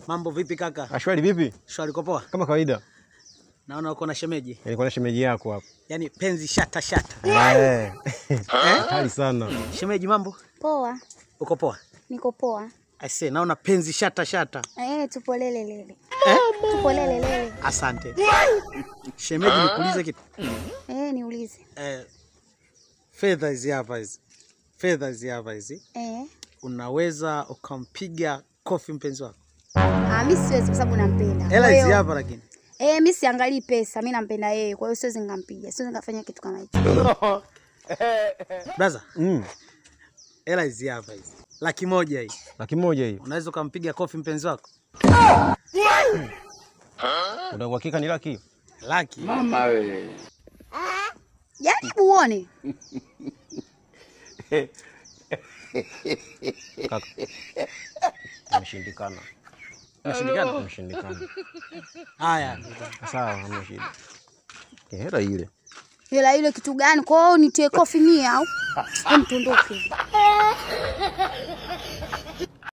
Mambo vipi kaka? Shwari vipi? Shwari, uko poa? Kama kawaida. Naona uko na shemeji. Nilikuwa na shemeji yako hapo. Yaani penzi shata shata. Eh. Kali sana. Shemeji mambo? Poa. Uko poa? Niko poa. I say naona penzi shata shata. Tupo lele lele. Tupo lele lele. Asante. Shemeji nikuulize kitu? Niulize. Fedha hizi hapa hizi. Fedha hizi hapa hizi. Unaweza ukampiga kofi mpenzi wako? Mimi siwezi kwa sababu nampenda. Hela hizi hapa lakini. Mimi siangalii pesa, mimi nampenda yeye, kwa hiyo siwezi nikampiga. Siwezi nikafanya kitu kama hicho. Brother. Hela hizi hapa hizi. 100,000 hii. 100,000 hii. Unaweza ukampiga kofi mpenzi wako? Una uhakika ni laki? Laki. Mama wewe. Jaribu uone. Kaka. Ameshindikana. Ameshindikana? Ameshindikana. Haya. Sawa, hamna shida. Hela ile. Hela ile kitu gani? Kwa hiyo nitie kofi mimi au? Mtondoke.